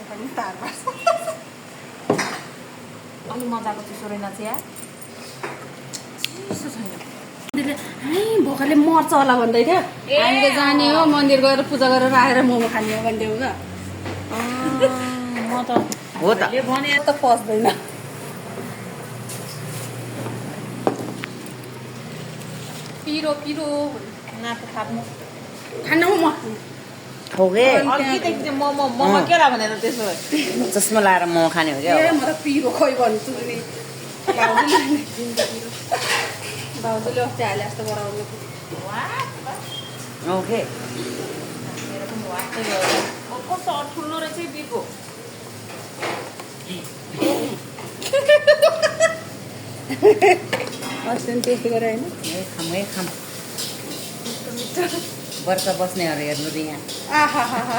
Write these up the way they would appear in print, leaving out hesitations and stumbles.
पनि तार पर्छ अलि मजाको चिसो रहेन चिया चिसो छैन भोकले मर्छ होला भन्दै थियो हामीले जाने हो मन्दिर गएर पूजा गरेर आएर मोमो खाने हो भन्दै हो म त हो त भने त पस्दैन पिरो पिरो नाको खाप्नु खानु म ठोगे अघिदेखि चाहिँ मोमो के होला भनेर त्यसो चस्मा लाएर मोमो खाने हो क्या म त पिरो खोइ भन्छु नि भाउजूले अस्ति हाले जस्तो गराउनु ओके मेरो पनि वाटै गयो कस्तो ठुलो रहेछ बिको अस्ति पनि टेस्ट गरेँ होइन खाम व्रत बस्नेहरू हेर्नु त यहाँ आहा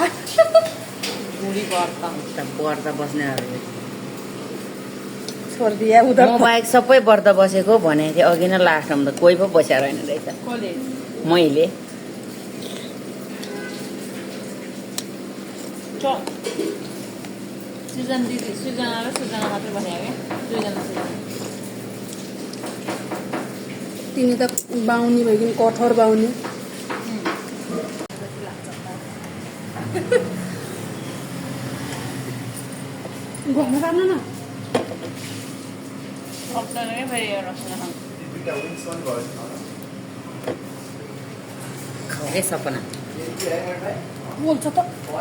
बुढी व्रत बस्नेहरू छोडिदिए उधर म बाहेक सबै व्रत बसेको भनेको थिएँ अघि नै लास्टमा त कोही पो बसेर रहेन रहेछ कसले मैले सृजना दिदी सृजना र सृजना मात्रै बसेको क्या दुईजना तिमी त बाहुनी भइकन कठोर बाहुनी घुम्न राम्रो न फेरि एउटा खाओ सपना बोल्छ त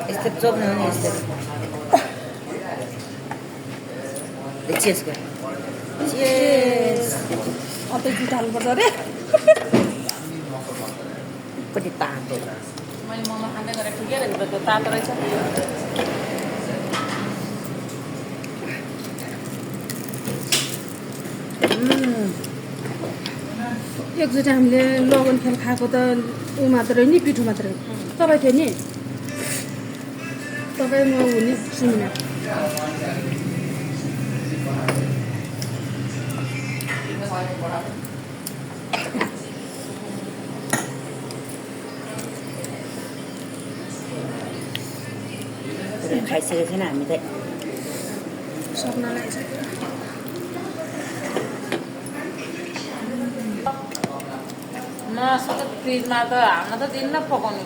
यस्तो चोक्नु हो नि यस्तो चेस गर अतै जुट हाल्नुपर्छ अरे कति तातो मैले मोमो खाँदै गरेर ठिकै रहेछ त्यो तातो रहेछ एकचोटि हामीले लगन खेल खाएको त ऊ मात्रै नि पिठो मात्रै तपाईँ थियो नि तपाईँ म हुने सुनिन खाइसकेको छैन हामी त सक्नलाई म सतत फ्रिजमा त हाल्न त दिन्न पकाउने